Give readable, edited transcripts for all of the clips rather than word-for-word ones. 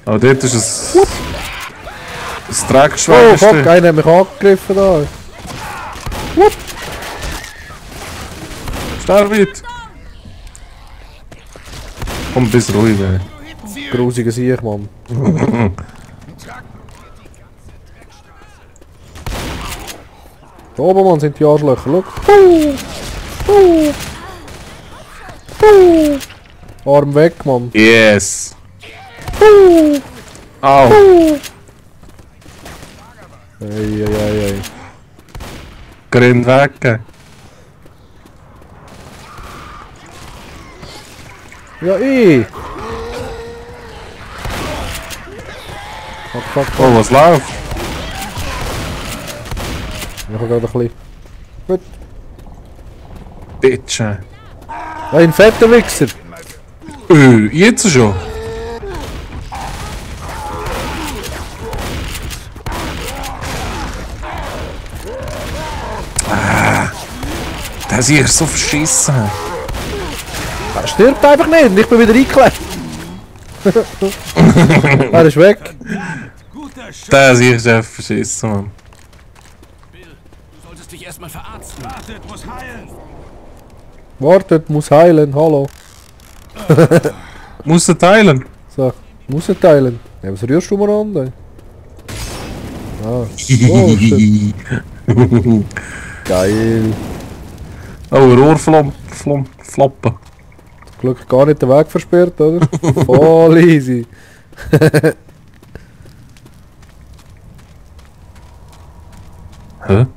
Aber dort ist es... Das Dreckschwein. Oh fuck, einer hat mich angegriffen da. What? Sterb nicht! Komm ein bisschen ruhig, ey. Grusiger Sieg, Mann. Da oben, Mann, sind die Arschlöcher, schau. Arm weg, Mann. Yes! Au! Ei. Grind weg! Ja, Fuck. Oh, was läuft? Ich habe gerade ein bisschen... Gut. Bitch! Ein fetter Wichser! Jetzt schon? Der ist hier so verschissen. Er stirbt einfach nicht und ich bin wieder eingeklebt. Er ist weg. Der ist hier sehr verschissen, Mann. Bill, du solltest dich erstmal verarzten. Wartet, muss heilen, hallo. Muss er teilen? So, muss er teilen. Ja, was rührst du mal an? Ey? Ah, oh shit. Geil. Oh, ein Rohrfloppen. Glück gar nicht den Weg versperrt, oder? Voll easy. Hä?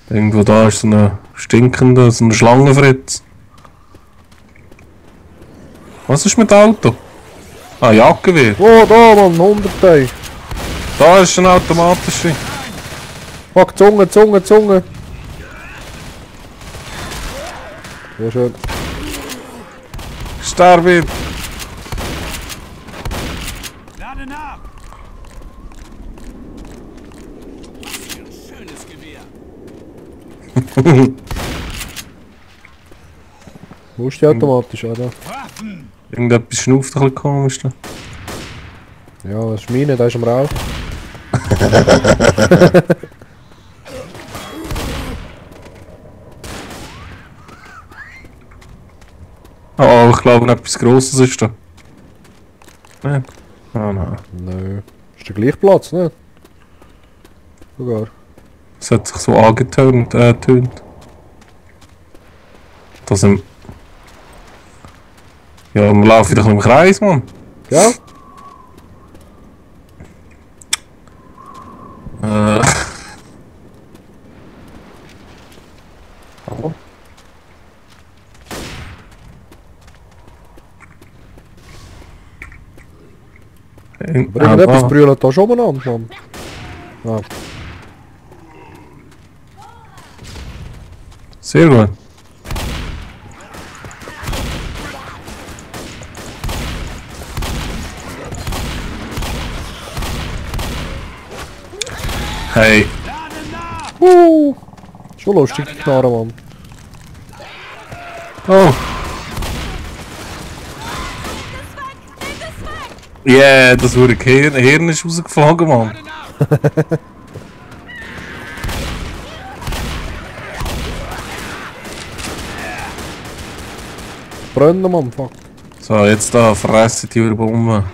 Irgendwo da ist so ein stinkender, so ein Schlangenfritz. Was ist mit dem Auto? Ah, Jagdgewehr. Oh, da, Mann, 100 Teil. Da ist ein automatische. Fuck, Zunge. Sehr schön. Sterbe! Lade nach! Was für ein schönes Gewehr. Wo ist die automatisch, oder? Irgendetwas schnauft ein bisschen komisch. Da. Ja, das ist meine, da ist am Rauch. Oh, ich glaube, etwas Grosses ist da. Nein. Oh nein. Nö. Ist der gleiche Platz, ne? Sogar. Es hat sich so angetönt. Da sind... Ja, wir laufen wieder im Kreis, Mann. Ja? Hallo? Aber irgendetwas brüllt da schon umeinander, Mann. Ah. Sehr gut. Hey. Schon lustig, die Knarre, Mann. Oh. Yeah, das wurde Hirn ist rausgeflogen, Mann. Brennen, Mann, fuck. So, jetzt da fressen die Bomben.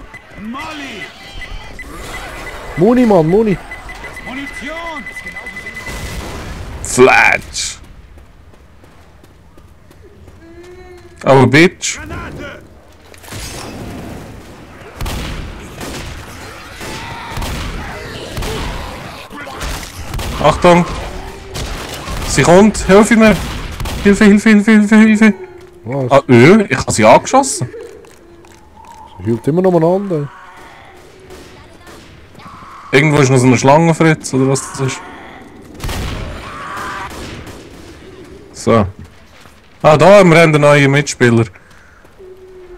Muni, Mann, Muni. Flatsch! Aber Bitch! Achtung! Sie kommt! Hilfe mir! Hilfe! Was? Ah, ich habe sie angeschossen! Sie hielt immer noch umeinander. Irgendwo ist noch so eine Schlangenfritz oder was das ist. So. Ah, da haben wir einen neuen Mitspieler.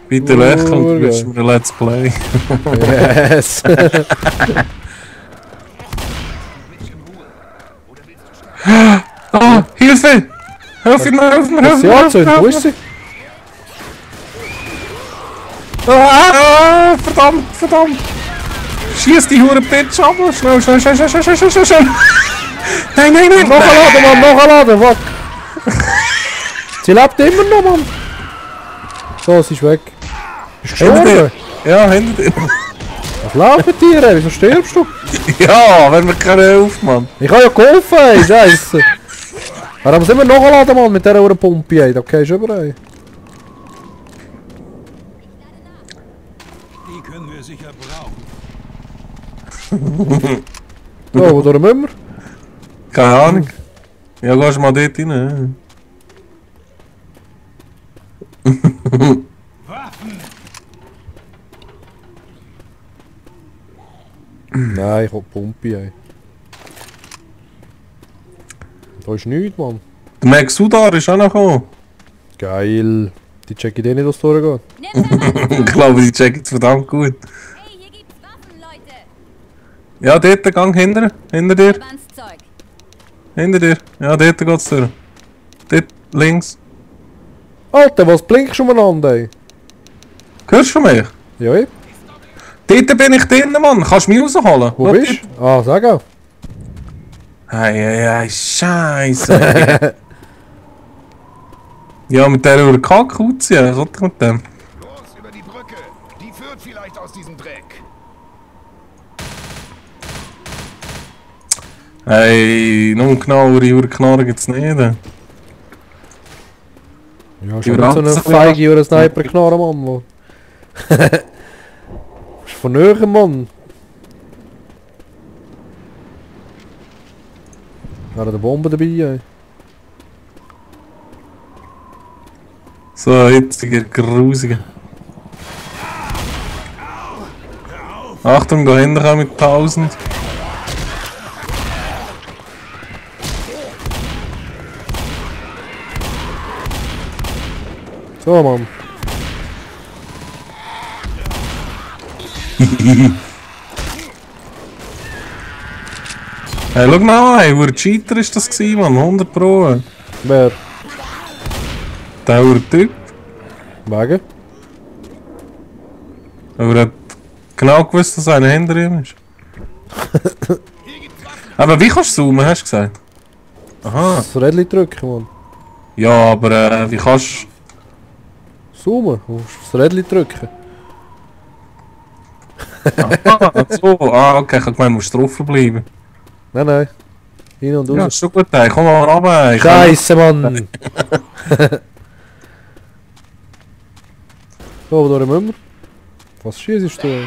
Bitte lächeln, du bist mir ein Let's Play. Yes! Ah, Hilfe! Hilf mir! Sie anzünden, wo ist sie? Ah, verdammt, verdammt! Schieß die Hure Bitch ab! Schnell, schnell, schnell, schnell, schnell, schnell, schnell, schnell! Nein, nein, nein! Noch ein Laden, Mann, noch ein Laden, fuck! Sie lebt immer noch, Mann! So, sie ist weg. Bist du Hinter dir! gestorben? Ja, hinter dir! Was läuft mit dir, ey? Wieso stirbst du? Ja, wenn wir keine Hilfe, Mann! Ich habe ja geholfen, ey, scheisse! Warum sind wir noch ein Laden, Mann, mit dieser Uhr Pumpe, ey? Da gehst du überall. Die können wir sicher brauchen. So, wo durch müssen wir? Keine Ahnung. Ja, gehst mal dort rein. Waffen! Nein, ich hab Pumpe, ey. Da ist nichts, Mann. Der Max Udar ist auch noch gekommen. Geil. Die checken eh nicht, was durchgeht. Ich glaube, die checken es verdammt gut. Hey, hier gibt's Waffen, Leute. Ja, dort, Gang hinter dir, Verbandszeug. hinter dir. Ja, dort geht's durch. Dort, links. Alter, was blinkst du umeinander, ey? Hörst du mich? Ja, ich. Dort bin ich drinnen, Mann. Kannst du mich rausholen? Wo bist du? Ah, sag auch. Hey, Scheiße. Ja, mit der über Kackhuzi, was soll ich mit dem? Los, über die Brücke. Die führt vielleicht aus diesem Dreck. Hey, noch genauere Urknarre gibt's nicht. Ja, schon Die nicht so eine Ratze- feige oder Sniper-Knarre, Mann. Wo. Ist von nöcher, Mann. Wir haben eine Bombe dabei, ey. So, hitziger, grusiger. Achtung, da hinten kommen mit 1000. So, Mann. Hey, schau mal, hey, wo Cheater ist das gewesen, Mann? 100 Pro. Wer? Der Typ. Wegen? Aber er hat genau gewusst, dass einer hinter ihm ist. Aber wie kannst du zoomen, hast du gesagt? Aha. Das Rädchen drücken, Mann. Ja, aber wie kannst du... Zoomen. Du musst das Rädchen drücken. Ah, so. Ah, okay, ich hab gemeint, du musst drauf bleiben. Nein, nein. Hin und Ja, raus. ist schon gut, ey. Komm mal runter. Ich Scheiße, Mann! So, wo durch müssen wir? Was schießt du, ey?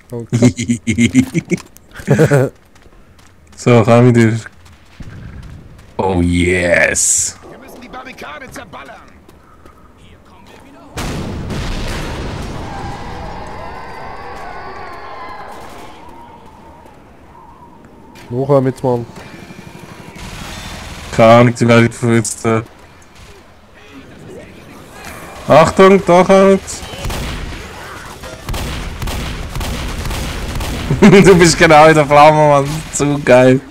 Okay. So, komm wieder. Oh yes. Wir müssen die Barrikade zerballern. Hier kommen wir wieder hoch. Noch mit, Mann. Keine Ahnung, die werden verwitzt. Achtung, da kommt's. Du bist genau in der Flamme, Mann. Zu geil.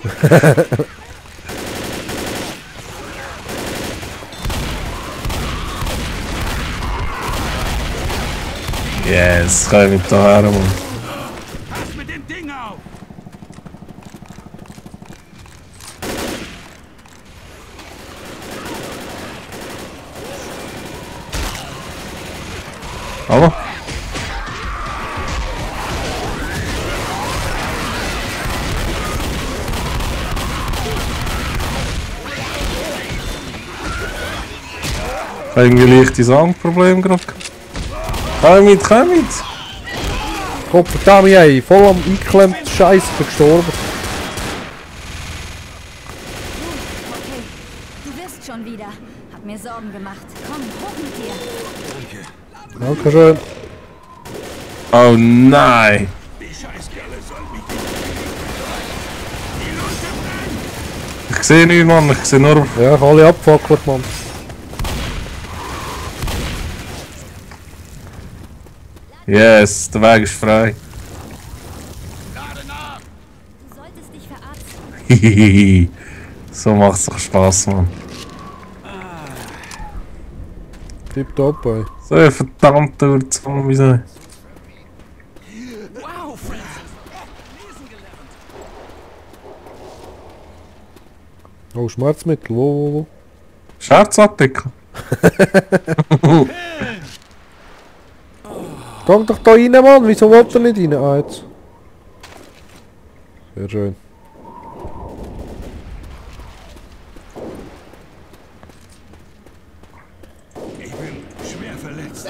Yes, komm mit daher, Mann. Pass mit dem Ding auf! Aber. Irgendwie leichtes Angstproblem gerade. Komm mit, komm mit! Kopf, verdammt, ey. Voll am eingeklemmt. Scheiße, ich bin gestorben. Okay, du wirst schon wieder. Hab mir Sorgen gemacht. Komm, hoch mit dir. Dankeschön. Oh nein! Die Scheißkerle sollen mich... Ich sehe nichts, Mann. Ich sehe nur... Ja, ich habe alle abgefackelt, Mann. Yes, der Weg ist frei. Du solltest dich verarzten. Hihihi. So macht's doch Spaß, Mann. Tipptopp, ey. So ein verdammter Zombie sein. Wow, Francis. Lesen gelernt. Oh, Schmerzmittel, wo? Scherzartikel. Gang doch da rein, Mann! Wieso will er nicht rein? Ah, jetzt. Sehr schön. Ich bin schwer verletzt.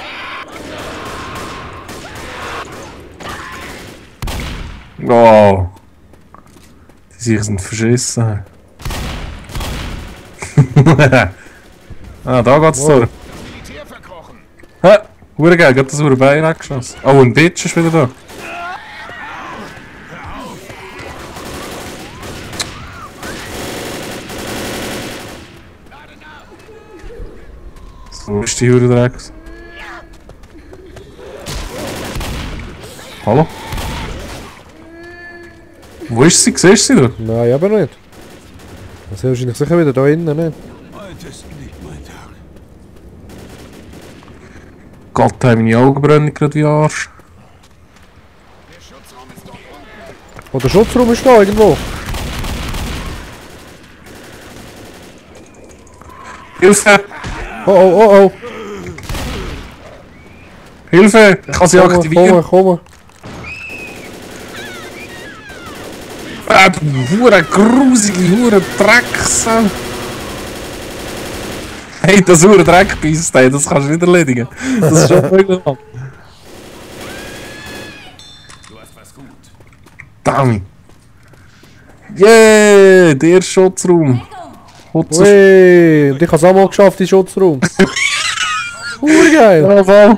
Oh. Die sich sind verschissen. Ah, da geht's Wow. durch. Militär verkrochen. Hä? Hure geil, hat das hure Bein weggeschossen. Oh, ein Bitch ist wieder da. So ist die Hure Drecks. Hallo? Wo ist sie? Siehst du sie da? Nein, aber nicht. Das ist wahrscheinlich sicher wieder da innen, ne? Heute ist nicht mein Tag. Gott, haben meine Augen brennen gerade wie Arsch. Der Schutzraum ist dort unten. Oh, der Schutzraum ist da irgendwo. Hilfe! Oh. Hilfe! Ich kann sie aktivieren. Komm. Du hure grusige hure Drecksau. Hey, das hure Dreckbiest, hey, das kannst du nicht erledigen. Das ist schon möglich. Du hast was gut. Damn. Yeah, der Schutzraum. Ui, und ich habe es auch mal geschafft, den Schutzraum. Urgeil. Jawohl.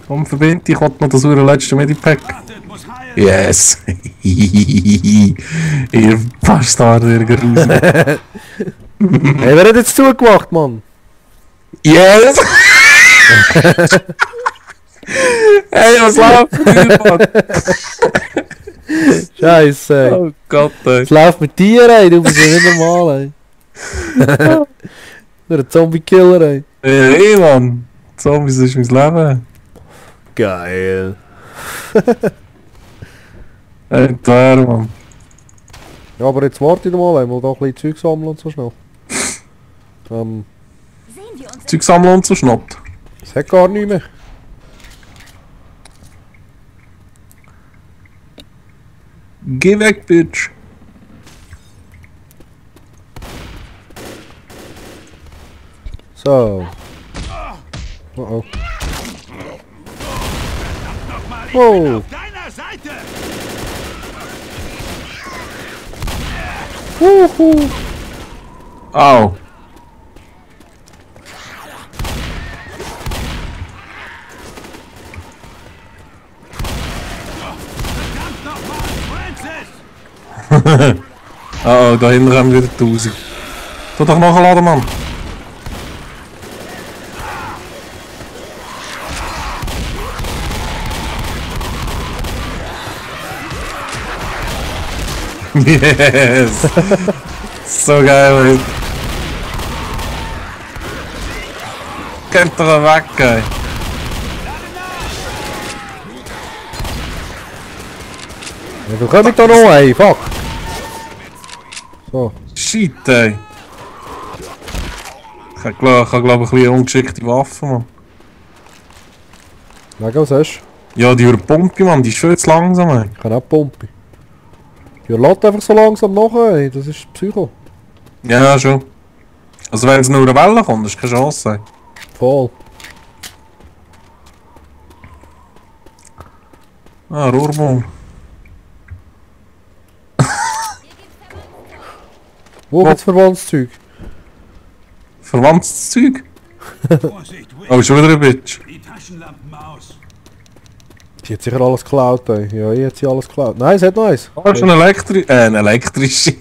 Komm, verbind dich, ich wollte noch das hure letzte Medipack. Wartet, muss heilen. Yes! Ihr Bastard, ihr Grusel. Hey, wer hat jetzt zugemacht, Mann? Yes! Hey, was läuft hier, Mann? Scheiße, ey. Oh Gott, ey. Was läuft mit dir, ey? Du bist ja nicht normal, ey. Nur ein Zombie-Killer, ey. Hey, Mann. Zombies ist mein Leben. Geil. Hey, der, Mann. Ja, aber jetzt warte ich mal, ey. Mal da ein bisschen Zeug sammeln und so schnell. Sehen wir uns Zeug sammeln und so schnappt. Es hat gar nichts mehr. Geh weg, Bitch. So. Oh. Nochmal, ich Wow. bin auf deiner Seite. Huhu. Au. Francis! Oh, da hinten haben wir wieder 1000. Tu doch nachladen, Mann. Yes! So geil, Mann. Könnt doch weg, ey. Ja, du kommst da noch, ey. Fuck. So. Shit, ey. Ich habe, glaub ich, ein bisschen ungeschickte Waffen, Mann. Wegen was hast du? Ja, die Pumpe, Mann, die ist viel zu langsam, ey. Ich kann auch Pumpe. Ja, lädt einfach so langsam nach, ey. Das ist Psycho. Ja, schon. Also wenn es nur eine Welle kommt, ist keine Chance, ey. Voll. Ah, Rohrbomb. Wo gibt's Verbandszeug? Verwandtes Zeug? Vorsicht, Will. Oh, schon wieder ein Bitch. Die Taschenlampen aus. Die hat sicher alles geklaut, ey. Ja, ich hat sie alles geklaut. Nein, es hat noch eins. Oh, schon eine elektrische.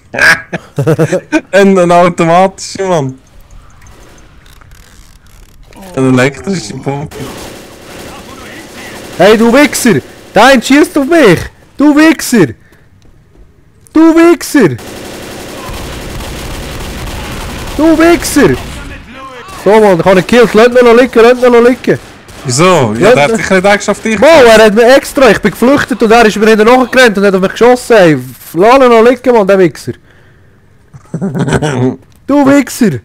Eine automatische, Mann. Eine elektrische Pumpe. Hey, du Wichser! Dein schießt auf mich! Du Wichser! Du Wichser! Du Wichser! So, Mann, ich habe ihn gekillt. Lasst ihn noch liegen, lasst ihn noch liegen. Wieso? Ja, der hat sich nicht extra auf dich. Mo, er hat mich extra. Ich bin geflüchtet und er ist mir hinterher nachgerannt und hat auf mich geschossen. Ey. Lass ihn noch liegen, Mann, der Wichser. Du Wichser.